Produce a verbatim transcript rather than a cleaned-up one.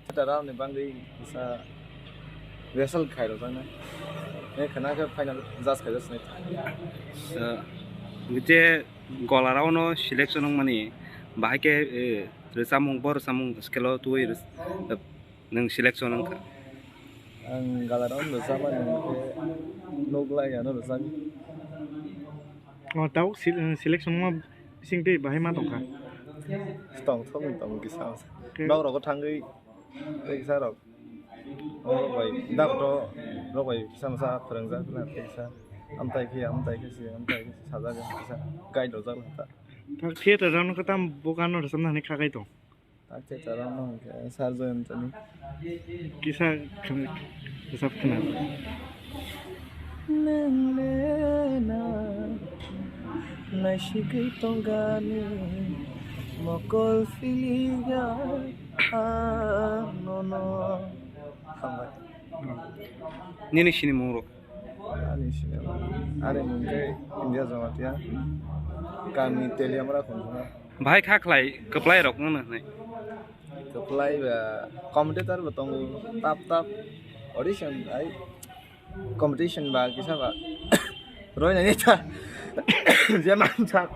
Theater rokni bagwi kisa rehearsal khairokjaknai. Nai khwna khe final judge khaijak sinai. So, je gola round no selection wngmani, bahai khe, eh, rwchapmung, bo rwchapmung scale o twiwi rwch-, eh, nwng selection wngkha? Ang gola round no rwchapmani hwnkhe Nuglai ano rwchapni. Oh, tabuk se-, selection wngma bising twi bahai ma tongkha? Tongthokni tong kisa. Khe- Nok rogo thangwi tei kisa rok. Rok bai, doctor rok bai kisa masa phwrwngjak na tei kisa amtai khe, amtai khe se, amtai khe se sajak kisa guide rwjak na ta. Thak theater rok no kwtam bokano rwchapna hwnwi kha kai tong. Thak theater rok no hwnkhe sir Joyantani. Kisa khwna-, kisa khwna. Nwng le na naisigwi tongani mokol siliya nono. Hambai. Nini sini mung rok? Ani sini mung. Ani mung khe India Jamatia. Kami Teliamra Khunjuna. Bahai kha khlai kwplai rok wngna hwnwi. Kwplai ba commentator bo tongo, tap tap audition ai competition ba kisa ba roinani ta je mansak.